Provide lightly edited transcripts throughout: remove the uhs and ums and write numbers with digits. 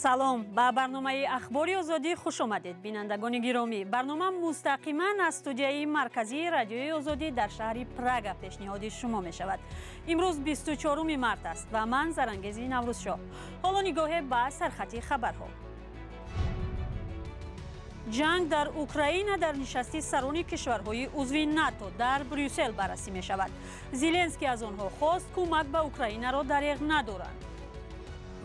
Салом, ба барномаи Ахбори Озодӣ хуш омадед, бинандагони гиромӣ. Барнома мустақиман аз студияи марказии Радиои Озодӣ дар шаҳри Прага пешниҳоди шумо мешавад. Имрӯз 24 март аст ва ман Зарангези Наврӯзшоҳ. Ҳоло нигоҳе ба сархати хабарҳо. Ҷанг дар Украина дар нишасти сарони кишварҳои узви НАТО дар Брюссел баррасӣ мешавад. Зеленский аз онҳо хост, кӯмак ба Украинаро дареғ надоранд.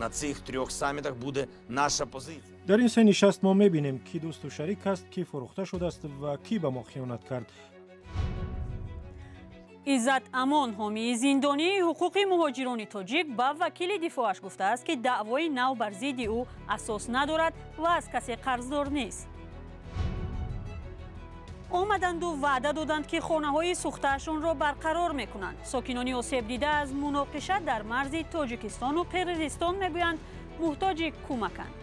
На цих трьох самітах буде наша позиція. Дар ин се нишаст мо мебинем, кӣ дӯсту шарик аст, кӣ фурӯхта шудааст ва кӣ ба мо хиёнат кард. Иззат Амон, ҳомии зиндонии ҳуқуқи муҳоҷирони тоҷик, ба вакили дифоъаш гуфтааст, ки даъвои нав бар зидди ӯ асос надорад ва аз касе қарздор нест. Омаданду ваъда доданд, ки хонаҳои сӯхтаашонро барқарор мекунанд. Сокинони осебдида аз муноқиша дар марзи Тоҷикистону Қирғизистон мегӯянд, муҳтоҷи кӯмаканд.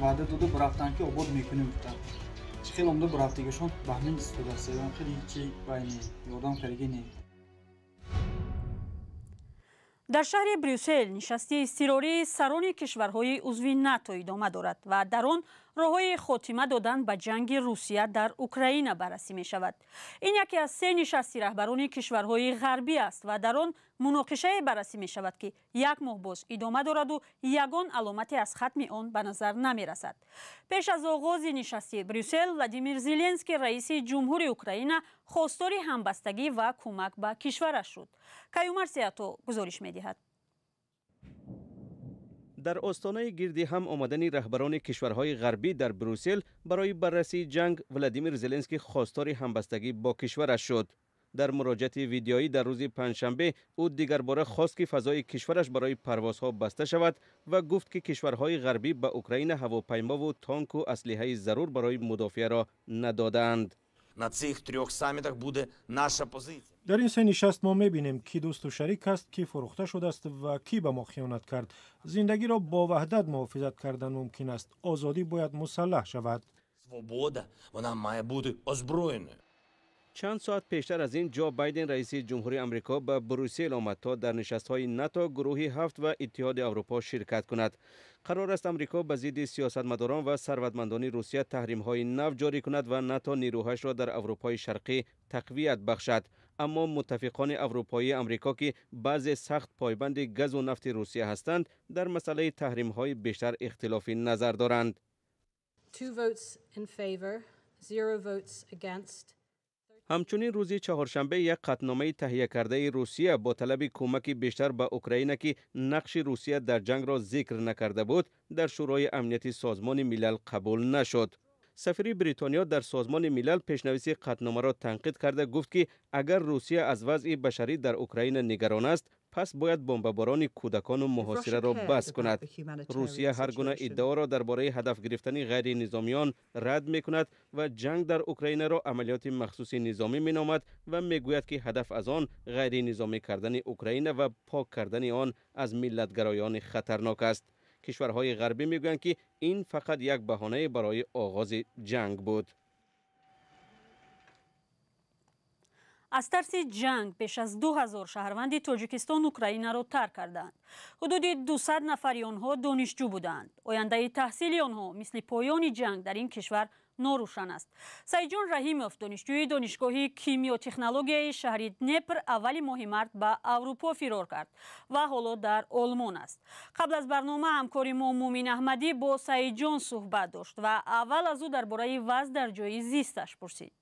Ваъда доду рафтанд, ки обод мекунем, гуфтанд. Чӣ хел омда бурафтагишон ба ҳамин истодааст, хеле ҳичи вай не, ёрдам кардаги не. Дар шаҳри Брюссел нишасти изтирории сарони кишварҳои узви НАТО идома дорад ва дар он роҳҳои хотима додан ба ҷанги Русия дар Украина баррасӣ мешавад. Ин яке аз се нишасти раҳбарони кишварҳои ғарбӣ аст ва дар он муноқишае баррасӣ мешавад, ки як моҳ боз идома дораду ягон аломате аз хатми он ба назар намерасад. Пеш аз оғози нишасти Брюссел Владимир Зеленский, раиси ҷумҳури Украина, хостори ҳамбастагӣ ва кӯмак ба кишвараш шуд. Каюмар Сеато гузориш медиҳад. Дар остонаи гирди ҳам омадани раҳбарони кишварҳои ғарбӣ дар Брюссел барои баррасии ҷанг, Владимир Зеленский хостори ҳамбастагӣ бо кишвараш шуд. Дар муроҷиати видеоӣ дар рӯзи панҷшанбе ӯ дигарбора хост, ки фазои кишвараш барои парвозҳо баста шавад ва гуфт, ки кишварҳои ғарбӣ ба Украина ҳавопаймову танку аслиҳаи зарур барои мудофиаро надодаанд. На цих трьох самітах буде наша позиція. Дар ин се нишаст мо мебинем, кӣ дӯсту шарик аст, кӣ фурӯхта шудааст ва кӣ ба мо хиёнат кард. Зиндагиро бо ваҳдат муҳофизат кардан мумкин аст. Озодӣ бояд мусаллаҳ шавад. Свобода, вона має бути озброєною. Чанд соат пештар аз ин Ҷо Байден, раиси ҷумҳури Амрико, ба Брюссел омад, то дар нишастҳои НАТО, гурӯҳи ҳафт ва Иттиҳоди Аврупо ширкат кунад. Қарор аст Амрико ба зидди сиёсатмадорон ва сарватмандони Русия таҳримҳои нав ҷорӣ кунад ва НАТО нерӯҳашро дар Аврупои Шарқӣ тақвият бахшад. Аммо муттафиқони аврупоии Амрико, ки баъзе сахт пойбанди газу нафти Русия ҳастанд, дар масъалаи таҳримҳои бештар ихтилофи назар доранд. Two votes in favor, zero votes against. Ҳамчунин рӯзи чаҳоршанбе як қатъномаи таҳия кардаи Русия бо талаби кӯмаки бештар ба Украина, ки нақши Русия дар ҷангро зикр накарда буд, дар Шӯрои Амнияти Созмони Милал қабул нашуд. Сафири Бритониё дар Созмони Милал пешнависи қатъномаро танқид карда гуфт, ки агар Русия аз вазъи башарӣ дар Украина нигарон аст, пас бояд бомбаборони кӯдакону муҳосираро бас кунад. Русия ҳар гуна иддаоро дар бораи ҳадаф гирифтани ғайринизомиён рад мекунад ва ҷанг дар Украинаро амалиёти махсуси низомӣ меномад ва мегӯяд, ки ҳадаф аз он ғайринизомӣ кардани Украина ва пок кардани он аз миллатгароёни хатарнок аст. Кишварҳои ғарбӣ мегӯянд, ки ин фақат як баҳонае барои оғози ҷанг буд. Аз тарси ҷанг беш аз 2000 шаҳрванди Тоҷикистон Украинаро тарк карданд. Ҳудуди 200 нафари онҳо донишҷӯ буданд. Ояндаи таҳсили онҳо мисли поёни ҷанг дар ин кишвар норӯшан аст. Саидҷон Раҳимов, донишҷӯи Донишгоҳи кимиётехнологияи шаҳри Днепр, аввали моҳи март ба Аврупо фирор кард ва ҳоло дар Олмон аст. Қабл аз барнома ҳамкори мо Мумин Аҳмадӣ бо Саидҷон суҳбат дошт ва аввал аз ӯ дар бораи вазъ дар ҷои зисташ пурсид.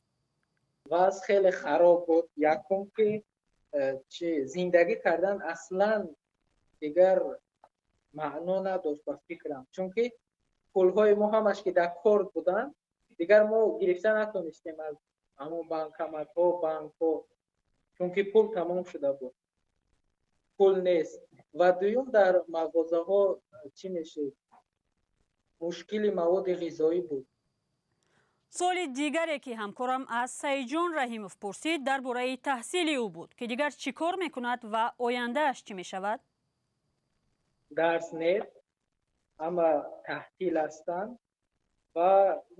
Вазъ хеле хароб буд. Якум ки чи зиндагӣ кардан аслан дигар маъно надошт ба фикрам, чунки пулҳои мо ҳамаш ки дар корт буданд, дигар мо гирифта натонистем аз ҳамон банкоматҳо, банкҳо, чунки пул тамом шуда буд, пул нест. Ва дуюм, дар мағозаҳо чӣ мешид, мушкили маводи ғизоӣ буд. Суоли дигаре, ки ҳамкорам аз Саидҷон Раҳимов пурсид, дар бораи таҳсили ӯ буд, ки дигар чӣ кор мекунад ва ояндааш чӣ мешавад? Дарс нест, ҳама таҳтил ҳастанд ва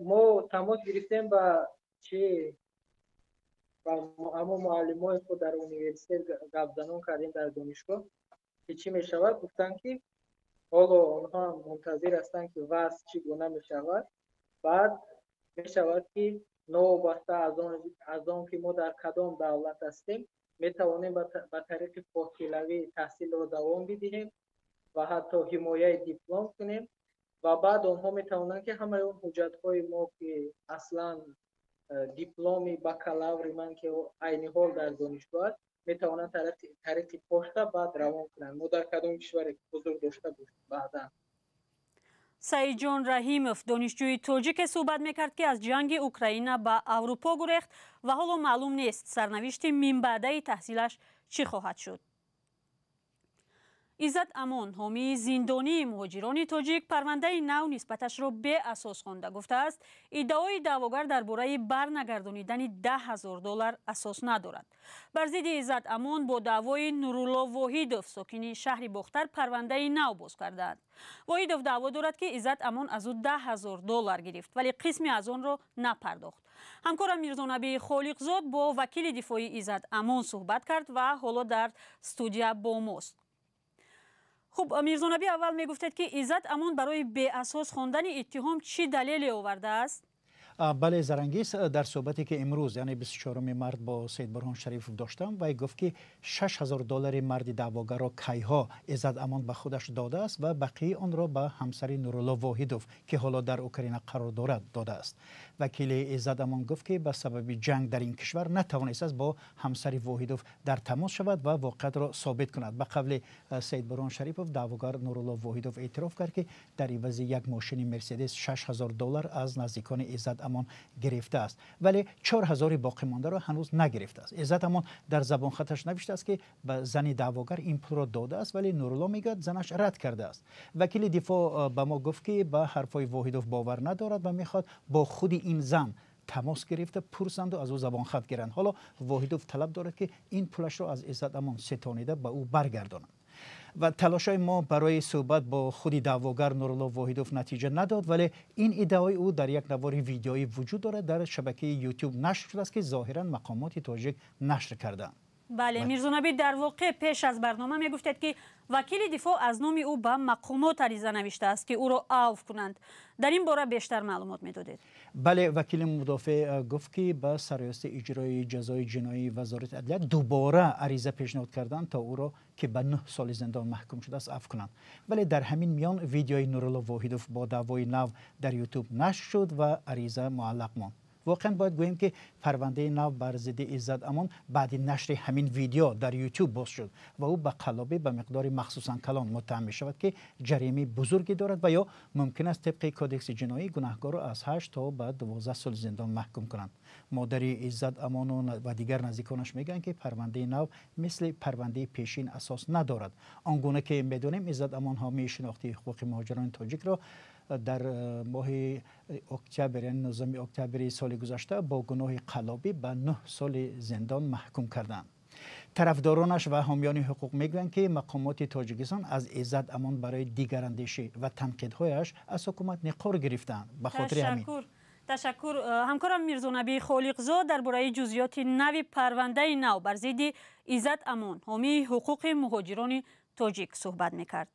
мо тамос гирифтем ба чи ба ҳамон муаллимои худ дар университет, гапзанон кардем дар донишгоҳ, ки чӣ мешавад. Гуфтанд, ки Ҳоло онҳо ҳам мунтазир ҳастанд, ки вазъ чӣ гуна мешавад. Баъд мешавад, ки новобаста аз он ки мо дар кадом давлат ҳастем, метавонем ба тариқи фосилавӣ таҳсилро давом бидиҳем ва ҳатто ҳимояи диплом кунем ва баъд онҳо метавонанд, ки ҳамаи он ҳуҷҷатҳои мо, ки аслан дипломи бакалаври ман, ки айни ҳол дар донишгоҳ аст, метавонанд тариқи пошта баъд равон кунанд, мо дар кадом кишваре ҳузур дошта бошем баъдан. Саидҷон Раҳимов, донишҷӯи тоҷике суҳбат мекард, ки аз ҷанги Украина ба Аврупо гурехт ва ҳоло маълум нест, сарнавишти минбаъдаи таҳсилаш чӣ хоҳад шуд. Иззат Амон, ҳомии зиндонии муҳоҷирони тоҷик, парвандаи нав нисбаташро беасос хонда, гуфтааст, иддаои даъвогар дар бораи барнагардонидани 10 000 доллар асос надорад. Бар зидди Иззат Амон бо даъвои Нурулло Воҳидов, сокини шаҳри Бохтар, парвандаи нав боз кардаанд. Воҳидов даъво дорад, ки Иззат Амон аз ӯ 10 000 доллар гирифт, вале қисме аз онро напардохт. Ҳамкорам Мирзонабии Холиқзод бо вакили дифоии Иззат Амон суҳбат кард ва ҳоло дар студия бо мост. Хуб, Мирзонабӣ, аввал мегуфтед, ки Иззат Амон барои беасос хондани иттиҳом чӣ далеле овардааст? Бале, Зарангиз, дар суҳбате ки имрӯз, яъне 24 март, бо Саидбурҳон Шарифов доштам, вай гуфт, ки 6000 доллари марди даъвогарро кайҳо Иззат Амон ба худаш додааст ва бақияи онро ба ҳамсари Нурулло Воҳидов, ки ҳоло дар Украина қарор дорад, додааст. Вакили Иззат Амон гуфт, ки ба сабаби ҷанг дар ин кишвар натавонистааст бо ҳамсари Воҳидов дар тамос шавад ва воқеатро собит кунад. Ба қавли Саидбурҳон Шарипов, даъвогар Нурулло Воҳидов эътироф кард, ки дар ивази як мошини Мерседес 6000 доллар аз наздикони Иззат Амон гирифтааст, вале 4000-и боқимондаро ҳанӯз нагирифтааст. Иззат Амон дар забонхаташ навиштааст, ки ба зани даъвогар ин пулро додааст, вале Нурулло мегӯяд, занаш рад кардааст. Вакили дифоъ ба мо гуфт, ки ба ҳарфҳои Воҳидов бовар надорад ва мехоҳад бо худи ин зан тамос гирифта пурсанду аз ӯ забонхат гиранд. Ҳоло Воҳидов талаб дорад, ки ин пулашро аз Иззат Амон сетонида ба ӯ баргардонанд. Ва талошҳои мо барои суҳбат бо худи даъвогар Нурулло Воҳидов натиҷа надод, вале ин иддаои ӯ дар як навори видеоӣ вуҷуд дорад, дар шабакаи Ютуб нашр шудааст, ки зоҳиран мақомоти тоҷик нашр карданд. Бале, Мирзонабӣ, дар воқеъ пеш аз барнома мегуфтед, ки вакили дифоъ аз номи ӯ ба мақомот ариза навиштааст, ки ӯро авф кунанд. Дар ин бора бештар маълумот медодед. Бале, вакили мудофеъ гуфт, ки ба Сарриёсати иҷрои ҷазои ҷиноии Вазорати адлия дубора ариза пешниҳод карданд, то ӯро, ки ба 9 соли зиндон маҳкум шудааст, афв кунанд. Вале дар ҳамин миён видеои Нурулло Воҳидов бо даъвои нав дар Ютуб нашр шуд ва ариза муаллақ монд. Воқеан бояд гӯем, ки парвандаи нав бар зидди Иззат Амон баъди нашри ҳамин видео дар Ютуб боз шуд ва ӯ ба қаллобӣ ба миқдори махсусан калон муттаҳам мешавад, ки ҷаримаи бузурге дорад ва ё мумкин аст тибқи Кодекси ҷиноӣ гунаҳкорро аз 8 то ба 12 соли зиндон маҳкум кунанд. Модари Иззат Амону ва дигар наздиконаш мегӯянд, ки парвандаи нав мисли парвандаи пешин асос надорад. Он гуна ки медонем, Иззат Амон, ҳомии шинохтии ҳуқуқи муҳоҷирони тоҷикро, дар моҳи октябр, яъне 9 октябри соли гузашта, бо гуноҳи қаллобӣ ба 9 соли зиндон маҳкум карданд. Тарафдоронаш ва ҳомиёни ҳуқуқ мегӯянд, ки мақомоти Тоҷикистон аз Иззат Амон барои дигарандешӣ ва танқидҳояш аз ҳукумат ниқор гирифтаанд. Ба хотири ҳамин. Ташаккур. Ҳамкорам Мирзонабии Холиқзод дар бораи ҷузъиёти нави парвандаи нав бар зидди Иззат Амон, ҳомии ҳуқуқи муҳоҷирони тоҷик, суҳбат мекард.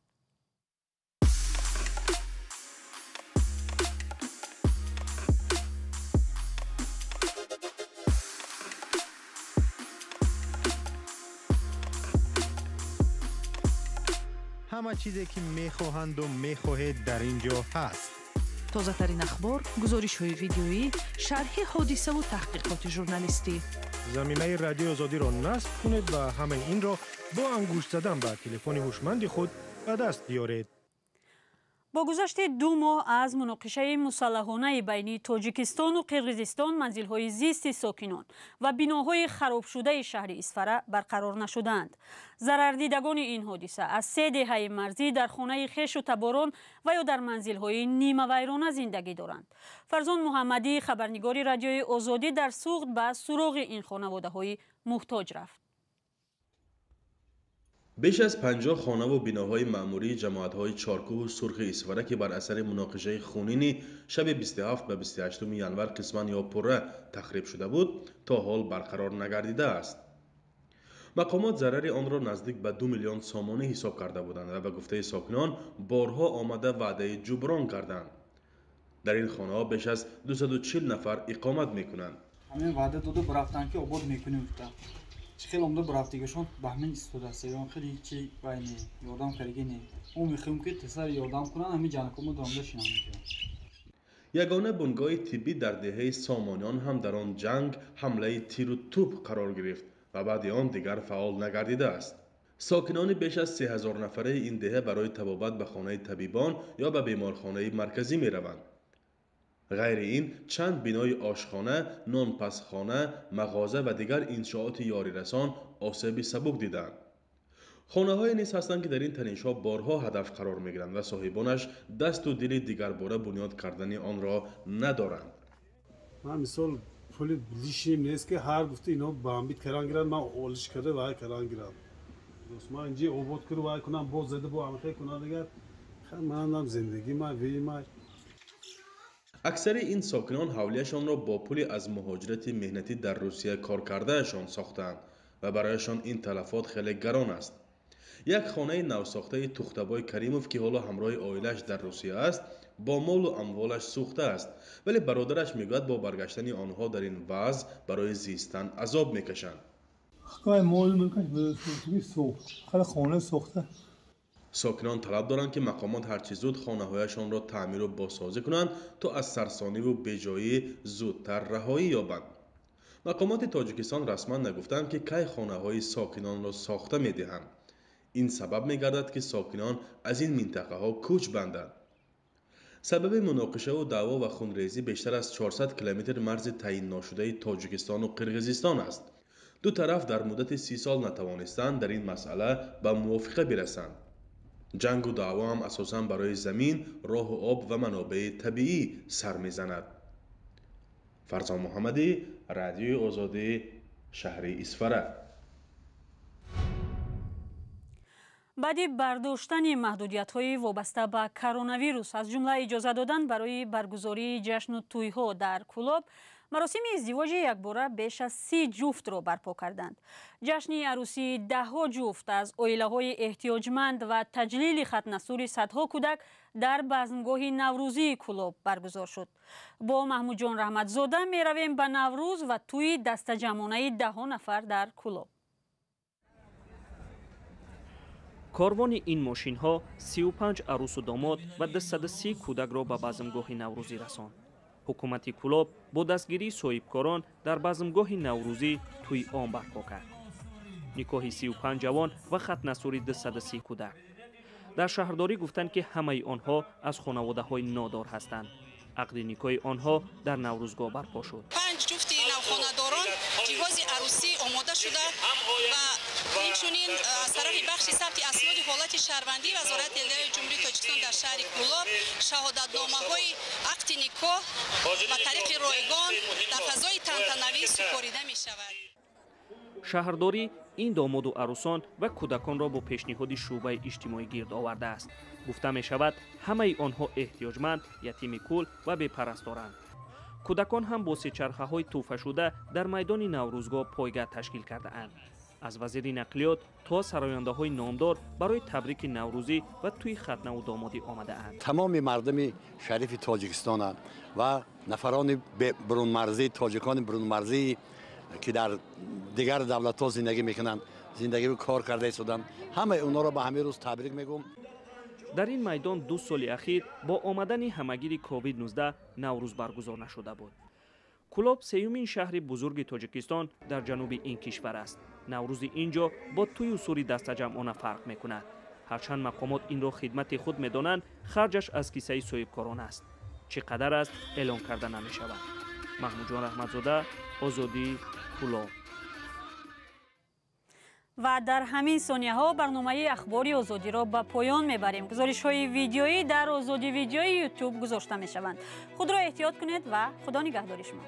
Ҳама чизе ки мехоҳанду мехоҳед, дар ин ҷо ҳаст. Тозатарин ахбор, гузоришҳои видеоӣ, шарҳи ҳодисаву таҳқиқоти журналистӣ. Замимаи Радиои Озодиро насб кунед ва ҳамаи инро бо ангушт задан ба телефони ҳушманди худ ба даст биёред. Бо гузашти 2 моҳ аз муноқишаи мусаллаҳонаи байни Тоҷикистону Қирғизистон, манзилҳои зисти сокинон ва биноҳои харобшудаи шаҳри Исфара барқарор нашудаанд. Зарардидагони ин ҳодиса аз се деҳаи марзӣ дар хонаи хешу таборон ва ё дар манзилҳои нимавайрона зиндагӣ доранд. Фарзон Муҳаммадӣ, хабарнигори Радиои Озодӣ дар Суғд, ба суроғи ин хонаводаҳои муҳтоҷ рафт. Беш аз 50 хонаву биноҳои маъмурии ҷамоатҳои Чоркӯҳу Сурхи Исфара, ки бар асари муноқишаи хунини шаби 27 ба 28 январ қисман ё пурра тахриб шуда буд, то ҳол барқарор нагардидааст. Мақомот зарари онро наздик ба 2 миллион сомонӣ ҳисоб карда буданд ва ба гуфтаи сокинон борҳо омада ваъдаи ҷуброн карданд. Дар ин хонаҳо беш аз 240 нафар иқомат мекунанд. Ҳамин ваъда доду рафтанд, ки обод мекунем гуфтанд. Чӣ хел омда рафтигашон ба ҳамин истодааст. Ягон хеле ҳечи вай не, ёрдам кардаги не. Мо мехоҳем, ки тезтар ёрдам кунанд, ҳамин ҷанакомо даромада шинанд инҷо. Ягона бунгоҳи тиббӣ дар деҳаи Сомониён ҳам дар он ҷанг ҳамлаи тиру тӯб қарор гирифт ва баъди он дигар фаъол нагардидааст. Сокинони беш аз 3000 нафараи ин деҳа барои табобат ба хонаи табибон ё ба беморхонаи марказӣ мераванд. Ғайри ин чанд бинои ошхона, нонпазхона, мағоза ва дигар иншооти ёрирасон осеби сабук дидаанд. Хонаҳое низ ҳастанд, ки дар ин танишҳо борҳо ҳадаф қарор мегиранд ва соҳибонаш дасту дили дигарбора бунёд кардани онро надоранд. Ман мисол пули лишним нест, ки ҳар гуфта ино бамбит кардан гиранд, ман олиш карда вай кардан гирам. Дӯст, ман инҷи обод куру вай кунам, боз зада бо амхе кунам, дигар манам зиндагӣ ма вима. Аксари ин сокинон ҳавлияшонро бо пули аз муҳоҷирати меҳнатӣ дар Русия кор кардаашон сохтаанд ва барояшон ин талафот хеле гарон аст. Як хонаи навсохтаи Тухтабой Каримов, ки ҳоло ҳамроҳи оилааш дар Русия аст, бо молу амволаш сӯхтааст, вале бародараш мегӯяд, бо баргаштани онҳо дар ин вазъ барои зистан азоб мекашанд. Сокинон талаб доранд, ки мақомот ҳарчи зуд хонаҳояшонро таъмиру бозсозӣ кунанд, то аз сарсониву беҷоӣ зудтар раҳоӣ ёбанд. Мақомоти Тоҷикистон расман нагуфтанд, ки кай хонаҳои сокинонро сохта медиҳанд. Ин сабаб мегардад, ки сокинон аз ин минтақаҳо кӯч банданд. Сабаби муноқишаву даъво ва хунрезӣ бештар аз 400 километр марзи таъинношудаи Тоҷикистону Қирғизистон аст. Ду тараф дар муддати 30 сол натавонистанд дар ин масъала ба мувофиқа бирасанд. Ҷангу даъво ҳам асосан барои замин, роҳу об ва манобеи табиӣ сар мезанад. Фарзон Муҳаммадӣ, Радиои Озодӣ, шаҳри Исфара. Баъди бардоштани маҳдудиятҳои вобаста ба коронавирус, аз ҷумла иҷоза додан барои баргузории ҷашну тӯйҳо дар Кӯлоб, маросими издивоҷи якбора беш аз 30 ҷуфтро барпо карданд. Ҷашни арӯсии даҳҳо ҷуфт аз оилаҳои эҳтиёҷманд ва таҷлили хатнасури садҳо кӯдак дар базмгоҳи наврӯзии Кӯлоб баргузор шуд. Бо Маҳмудҷон Раҳматзода меравем ба Наврӯз ва тӯи дастаҷамъонаи даҳҳо нафар дар Кӯлоб. Корвони ин мошинҳо 35 арӯсу домод ва 230 кӯдакро ба базмгоҳи наврӯзӣ расонд. Ҳукумати Кӯлоб бо дастгирии соҳибкорон дар базмгоҳи наврӯзӣ тӯи ом барпо кард. Никоҳи 35 ҷавон ва хатнасури 230 кӯдак. Дар шаҳрдорӣ гуфтанд, ки ҳамаи онҳо аз хонаводаҳои нодор ҳастанд. Ақди никоҳи онҳо дар Наврӯзгоҳ барпо шуд. 5 ҷуфти навхонадорон ҷиҳози арӯсӣ омода шуда ва инчунин аз тарафи бахши сабти асноди ҳолати шаҳрвандии Вазорати адлияи Ҷумҳурии Тоҷикистон дар шаҳри Кӯлоб шаҳодатномаҳои ақди никоҳ ба тариқи ройгон дар фазои тантанавӣ супорида мешавад. Шаҳрдорӣ ин домоду арӯсон ва кӯдаконро бо пешниҳоди шӯъбаи иҷтимоӣ гирд овардааст. Гуфта мешавад, ҳамаи онҳо эҳтиёҷманд, ятими кул ва бепарастдоранд. Кӯдакон ҳам бо сечархаҳои тӯҳфашуда дар майдони Наврӯзгоҳ пойгоҳ ташкил кардаанд. Аз вазири нақлиёт то сарояндаҳои номдор барои табрики наврӯзӣ ва тӯи хатнаву домодӣ омадаанд. Тамоми мардуми шарифи Тоҷикистонанд ва нафарони бурунмарзӣ, тоҷикони бурунмарзӣ, ки дар дигар давлатҳо зиндагӣ мекунанд, зиндагӣ кор карда истоданд, ҳамаи онҳоро ба ҳамин рӯз табрик мегӯм. Дар ин майдон 2 соли ахир бо омадани ҳамагири COVID-19 Наврӯз баргузор нашуда буд. Кӯлоб сеюмин шаҳри бузурги Тоҷикистон дар ҷануби ин кишвар аст. Наврӯзи ин ҷо бо тӯю сури дастаҷамъона фарқ мекунад. Ҳарчанд мақомот инро хидмати худ медонанд, харҷаш аз кисаи соҳибкорон аст. Чӣ қадар аст, эълон карда намешавад. Маҳмудҷон Раҳматзода, Озодӣ, Кӯлоб. Ва дар ҳамин сонияҳо барномаи Ахбори Озодиро ба поён мебарем. Гузоришҳои видеоӣ дар Озодӣ видеои Ютуб гузошта мешаванд. Худро эҳтиёт кунед ва Худо нигаҳдори шумо.